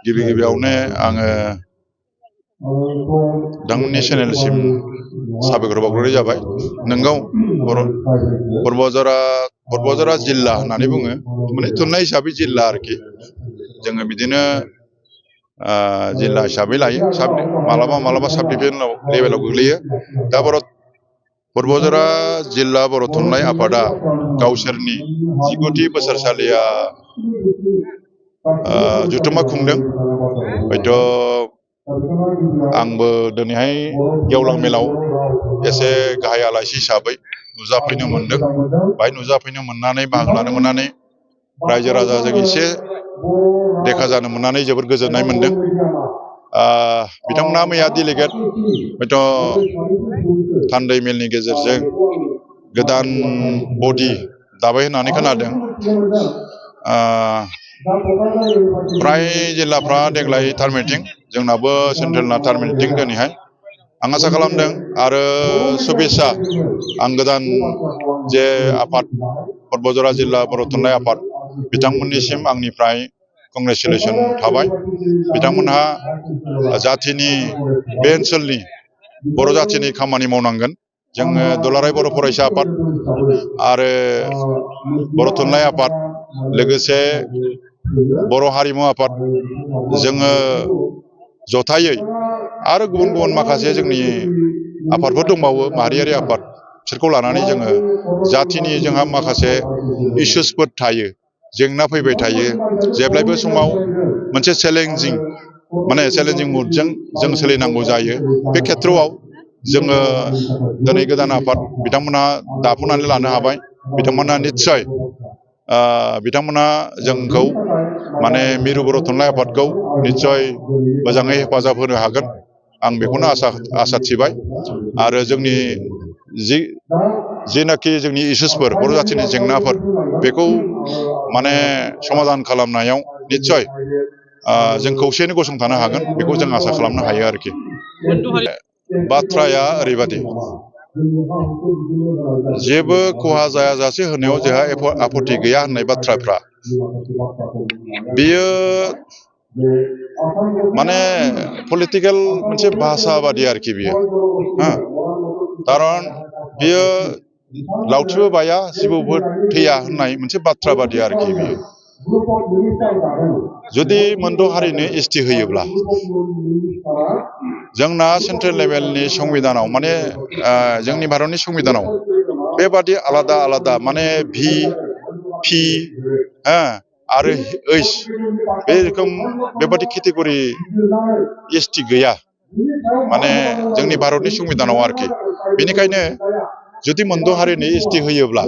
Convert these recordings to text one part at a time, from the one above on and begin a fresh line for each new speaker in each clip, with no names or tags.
गिबि गिबियावनो आङो नोंथांमोननि चेनेलसिम साबायखर बावग्रोनाय जाबाय। नोंगौ बरबजरा जिल्ला होननानै बुङो, माने थुनलाइ हिसाबै जिल्ला आरोखि। जोङो बिदिनो जिल्ला हिसाबै लायो, मालाबा साब डिभिजन लेभेलाव गोग्लैयो। दा बरबजरा जिल्ला बर' थुनलाइ आफादा गावसोरनि 19थि बोसोरसालिया जथुम्मा खुंदों। हयथ' आंबो दिनैहाय गेवलां मेलाव एसे गाहाय आलासि हिसाबै नुजाफैनो मोनदों। बाहाय नुजाफैनो मोननानै बाहागो लानो मोननानै रायजो राजाजों एसे देखा जानो मोननानै जोबोद गोजोननाय मोनदों। बिथांमोना मैया डेलिगेट हयथ' थान्दै मेलनि गेजेरजों गोदान बडि दाबाय होननानै खोनादों। फ्राय जिल्लाफ्रा देग्लाय टार्म मिटिं, जोंनाबो सेन्ट्रेलना टार्म मिटिं दिनैहाय। आं आसा खालामदों आरो शुभेच्छा, आं गोदान जे आफाद बरबजरा जिल्ला बर' थुनलाइ आफाद बिथांमोननिसिम आंनिफ्राय कंग्रेचुलेसन थाबाय। बिथांमोनहा जाथिनि बे ओनसोलनि बर' जाथिनि खामानि मावनांगोन। जोङो दुलाराय बर' फरायसा आफाद आरो बर' थुनलाइ आफाद, लोगोसे बर' हारिमु आफाद, जोङो जथायै आरो गुबुन गुबुन माखासे जोंनि आफादफोर दंबावो, माहारियारि आफाद, बिसोरखौ लानानै जोङो जाथिनि जोंहा माखासे इसुसफोर थायो, जेंना फैबाय थायो। जेब्लायबो समाव मोनसे चेलेन्जिं मुडजों जों सोलिनांगौ जायो। बे खेथ्रआव जोङो दिनै गोदान आफाद बिथांमोनहा दाफुंनानै लानो हाबाय। बिथांमोनहा निस्सय जोंखौ माने मिरु बर' थुनलाइ आफादखौ निस्सय मोजाङै हेफाजाब होनो हागोन, आं बेखौनो आसा थिबाय। आरो जोंनि जिनाखि जोंनि इसुसफोर, बर' जाथिनि जेंनाफोर, बेखौ माने समाधान खालामनायाव निस्सय जों खौसेयैनो गसंथानो हागोन, बेखौ जों आसा खालामनो हायो आरोखि। बाथ्राया ओरैबादि, जेबो खहा जायाजासे होनायाव जोंहा आपत्ति गैया होननाय बाथ्राफ्रा, बेयो माने पलिटिकेल मोनसे भाषा बादि आरोखि बियो। खारन बियो लावथिबो बाया जिबौबो थैया होननाय मोनसे बाथ्रा बादि आरोखि बियो। जुदि मोनद' हारिनो एसटि होयोब्ला, जोंना सेन्ट्रेल लेभेलनि संबिधानाव, माने जोंनि भारतनि संबिधानाव बेबादि आलादा आलादा माने भि, पि आरो ओइस, बे रोखोम बेबादि केटेगरि एसटि गैया, माने जोंनि भारतनि संबिधानाव आरोखि। बेनिखायनो जुदि मोनद' हारिनो एसटि होयोब्ला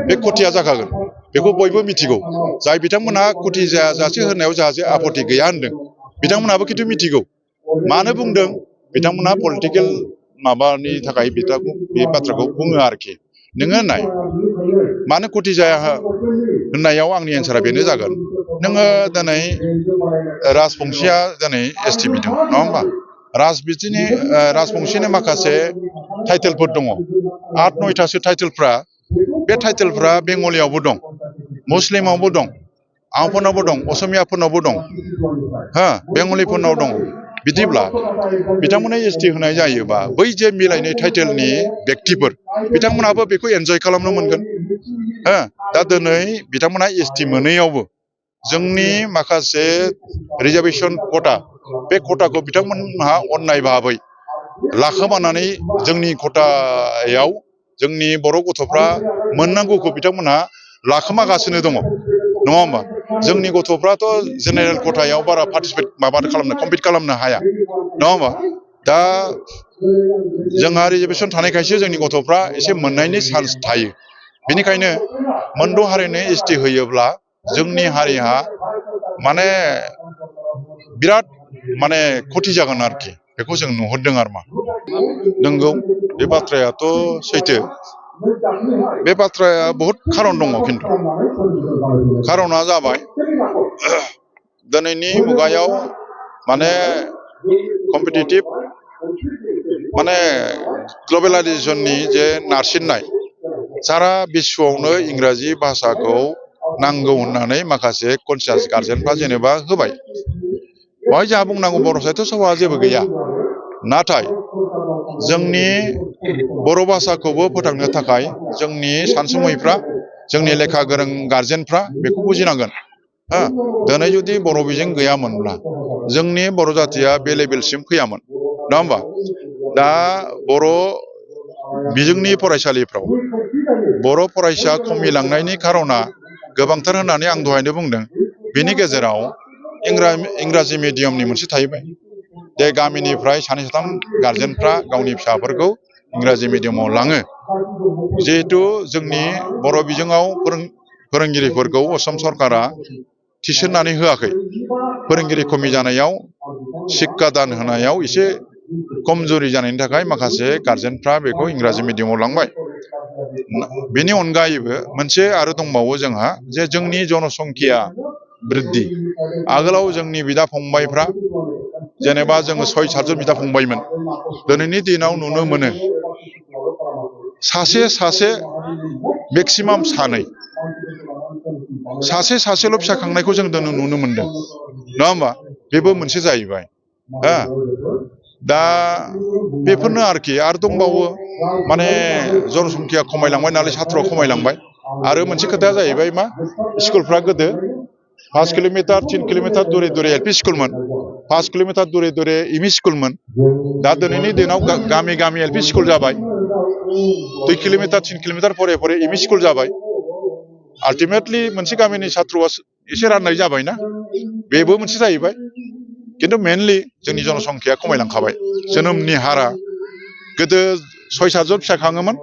बे खथिया जाखागोन, बेखौ बयबो मिथिगौ। जाय बिथांमोनहा खथि जायाजासे होनायाव जाहाथे आपत्ति गैया होनदों, बिथांमोनहाबो खिन्थु मिथिगौ। मानो बुंदों? बिथांमोनहा पलिटिकेल माबानि थाखाय बे बाथ्राखौ बुङो आरोखि। नोङो नाय, मानो खथि जाया होननायाव आंनि एन्सारा बेनो जागोन। नोङो दिनै राजबंसिया दिनै एसटि बिदों, नङा होमबा? राजबंसिनि माखासे टाइटेलफोर दङ, 8-9थासो टाइटेलफ्रा, बे टाइटेलफ्रा बेंगलियावबो दं, मुस्लिमावबो दं, आहमफोरनावबो दं, असमियाफोरनावबो दं, बेंगलिफोरनाव दङ। बिदिब्ला बिथांमोनहा एसटि होनाय जायोबा, बै जे मिलायनाय टाइटेलनि बेक्तिफोर, बिथांमोनहाबो बेखौ एन्जय खालामनो मोनगोन। दा दिनै बिथांमोनहा एसटि मोनैयावबो जोंनि माखासे रिजार्भेसन खथा, बे खथाखौ बिथांमोनहा अननाय भाबै लाखोमानानै जोंनि खथायाव जोंनि बर' गथ'फ्रा मोननांगौखौ बिथांमोनहा लाखोमागासिनो दङ, नङा होमबा? जोंनि गथ'फ्राथ' जेनेरेल खथायाव बारा कम्पिट खालामनो हाया, नङा होमबा? दा जोंहा रिजार्भेसन थानायखायसो जोंनि गथ'फ्रा एसे मोननायनि चान्स थायो। बेनिखायनो मोनद' हारिनो एसटि होयोब्ला जोंनि हारिहा माने बिराद माने खथि जागोन आरोखि, बेखौ जों नुहुरदों आरो मा। नंगौ, बे बाथ्रायाथ' सैथो। बे बाथ्राया बहुद खारन दङ, खिन्थु खारना जाबाय, दिनैनि मुगायाव माने कम्पिटिटिभ माने ग्लबेलाइजेसननि जे नारसिननाय, सारा बिश्वआवनो इंराजि भाषाखौ नांगौ होननानै माखासे कनसियास गार्जेनफ्रा जेनेबा होबाय बेवहाय जोंहा बुंनांगौ बर' साहित्य सभाआ जेबो गैया नाथाय जोंनि बर' भाषाखौबो फोथांनो थाखाय जोंनि सानसुमैफ्रा जोंनि लेखा गोरों गार्जेनफ्रा बेखौ बुजिनांगोन दिनै जुदि बर' बिजों गैयामोनब्ला जोंनि बर' जातिया बे लेभेलसिम फैयामोन नङा होमबा दा बर' बिजोंनि फरायसालिफ्राव बर' फरायसा खमिलांनायनि खार'ना गोबांथार होननानै आं दहायनो बुंदों बेनि गेजेराव इंराजि मिडियामनि मोनसे थाहैबाय जे गामिनिफ्राय सानै साथाम गार्जेनफ्रा गावनि फिसाफोरखौ इंराजि मिडियामाव लाङो जिहेथु जोंनि बर' बिजोङाव फोरोंगिरिफोरखौ असम सरकारा थिसननानै होआखै फोरोंगिरि खमि जानायाव शिक्षा दान होनायाव एसे खमजुरि जानायनि थाखाय माखासे गार्जेनफ्रा बेखौ इंराजि मिडियामाव लांबाय बेनि अनगायैबो मोनसे आरो दंबावो जोंहा जे जोंनि जनसंख्या बृद्धि आगोलाव जोंनि बिदा फंबायफ्रा जेनेबा जोङो 6-7 बिदा फंबायमोन दिनैनि दिनाव नुनो मोनो सासे मेक्सिमाम सासेल' फिसा खांनायखौ जों दिनै नुनो मोनदों नङा होमबा बेबो मोनसे जाहैबाय दा बेफोरनो आरोखि आरो दंबावो माने जनसंख्या खमायलांबाय नालाय सात्र खमायलांबाय आरो मोनसे खोथाया जाहैबाय मा स्कुलफ्रा गोदो 5 किल'मिटार 3 किल'मिटार दुरे दुरे एलपि स्कुलमोन 5 किल'मिटार दुरे दुरे एमइ स्कुलमोन दा दिनैनि दिनाव गामि गामि एलपि स्कुल जाबाय 2 किल'मिटार 3 किल'मिटार फरे फरे एमइ स्कुल जाबाय आल्टिमेटलि मोनसे गामिनि सात्रआ एसे राननाय जाबायना बेबो मोनसे जाहैबाय खिन्थु मेनलि जोंनि जनसंख्या खमायलांखाबाय जोनोमनि हारा गोदो 6-7 जन फिसा खाङोमोन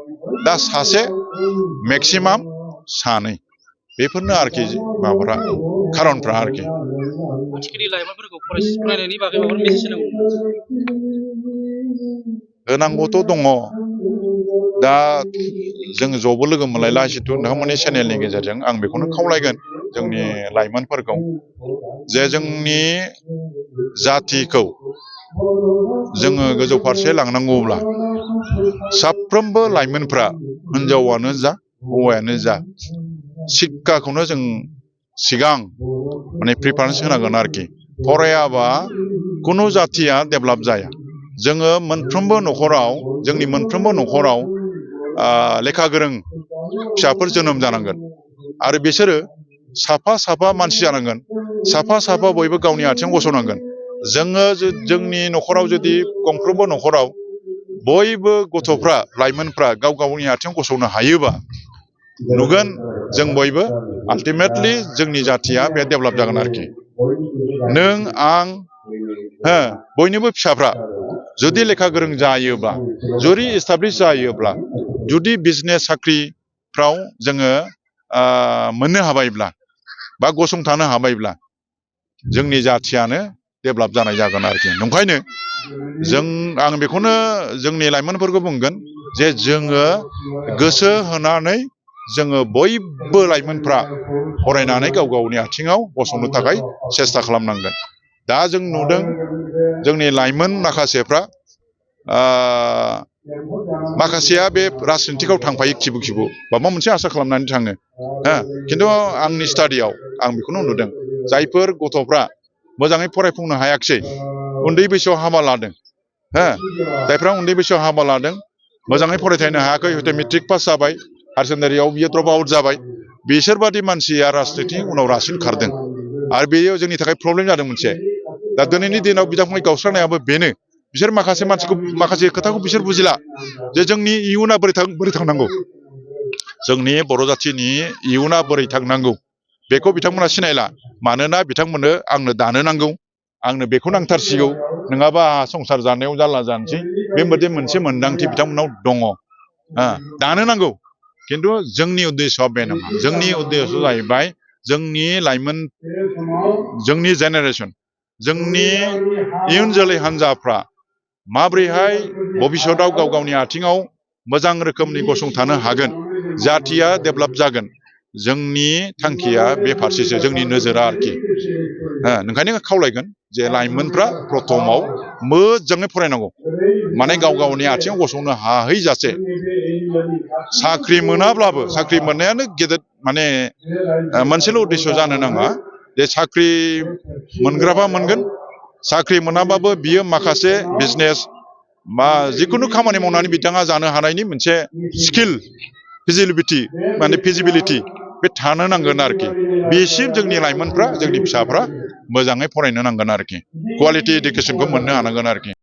दा सासे मेक्सिमाम सानै बेफोरनो आरोखि माबाफ्रा खारनफ्रा आरोखि
आथिखालनि लाइमोनफोरखौ फरायनायनि बागै माबा मेसेज
होनांगौथ' दङ दा जों ज'बो लोगो मोनलायला जितु नोंथांमोननि चेनेलनि गेजेरजों आं बेखौनो खावलायगोन जोंनि लाइमोनफोरखौ जे जोंनि जातिखौ जोङो गोजौ फारसे लांनांगौब्ला साफ्रोमबो लाइमोनफ्रा हिनजावानो जा हौवायानो जा शिक्षाखौनो जों सिगां माने प्रिफारेन्स होनांगोन आरोखि फरायाबा खुनु जातिया डेभेलप जाया जोङो मोनफ्रोमबो न'खराव जोंनि मोनफ्रोमबो न'खराव लेखा गोरों फिसाफोर जोनोम जानांगोन आरो बिसोरो साफा मानसि जानांगोन साफा बयबो गावनि आथिङाव गसंनांगोन जोङो जोंनि न'खराव जुदि गंफ्रोमबो न'खराव बयबो गथ'फ्रा लाइमोनफ्रा गाव गावनि आथिङाव गसंनो हायोबा नुगोन जों बयबो आल्टिमेटलि जोंनि जातिया बे डेभेलप जागोन आरोखि नों आं बयनिबो फिसाफ्रा जुदि लेखा गोरों जायोब्ला जुदि एस्टाब्लिश जायोब्ला जुदि बिजनेस साख्रिफ्राव जोङो मोननो हाबायब्ला बा गसंथानो हाबायब्ला जोंनि जातियानो डेभेलप जानाय जागोन आरोखि ओंखायनो आं बेखौनो जोंनि लाइमोनफोरखौ बुंगोन जे जोङो गोसो होनानै जोङो बयबो लाइमोनफ्रा फरायनानै गाव गावनि आथिङाव गसंनो थाखाय सेस्था खालामनांगोन दा जों नुदों जोंनि लाइमोन माखासेफ्रा माखासेया बे राजनितिकआव थांफायो खिबु माबा मोनसे आसा खालामनानै थाङो खिन्थु आंनि स्टाडियाव आं बेखौनो नुदों जायफोर गथ'फ्रा मोजाङै फरायफुंनो हायाखिसै उन्दै बैसोआव हाबा लादों जायफ्रा उन्दै बैसोआव हाबा लादों मोजाङै फरायथायनो हायाखै हयथ' मेट्रिक पास जाबाय हायार सेकेन्डारियाव बियो ड्रप आउट जाबाय बिसोरबादि मानसिया राजनितिनि उनाव रासिन खारदों आरो बेयो जोंनि थाखाय प्रब्लेम जादों मोनसे दा दिनैनि दिनाव बिदा फंबाय गावस्रानायाबो बेनो बिसोर माखासे खोथाखौ बिसोर बुजिला जे जोंनि इयुना बोरै थांनांगौ जोंनि बर' जाथिनि इयुना बोरै थांनांगौ बेखौ बिथांमोना सिनायला मानोना बिथांमोननो आंनो दानो नांगौ आंनो बेखौ नांथारसिगौ नङाबा आंहा संसार जानायाव जारला जानोसै बेबायदि मोनसे मोनदांथि बिथांमोनाव दङ दानो नांगौ खिन्थु जोंनि उद्देश्यआ बे नङा जोंनि उद्देश्यआ जाहैबाय जोंनि लाइमोन जोंनि जेनेरेसन जोंनि इयुन जोलै हान्जाफ्रा माबोरैहाय भबिष्यतआव गाव गावनि आथिङाव मोजां रोखोमनि गसंथानो हागोन जातिया डेभेलप जागोन जोंनि थांखिया बे फारसेसो जोंनि नोजोरा आरोखि ओंखायनो खावलायगोन जे लाइमोनफ्रा प्रथमाव मोजाङै फरायनांगौ माने गाव गावनि आथिङाव गसंनो हाहैजासे साख्रि मोनाब्लाबो साख्रि मोननायानो गेदेर माने मोनसेल' उद्देश्य जानो नाङा जे साख्रि मोनग्राबा मोनगोन साख्रि मोनाबाबो बियो माखासे बिजनेस बा जिखुनु खामानि मावनानै बिथाङा जानो हानायनि मोनसे स्किल फिजिबिलिटि बे थानो नांगोन आरोखि बेसिम जोंनि लाइमोनफ्रा जोंनि फिसाफ्रा मोजाङै फरायनो नांगोन आरोखि क्वालिटि इडुकेसनखौ मोननो हानांगोन आरोखि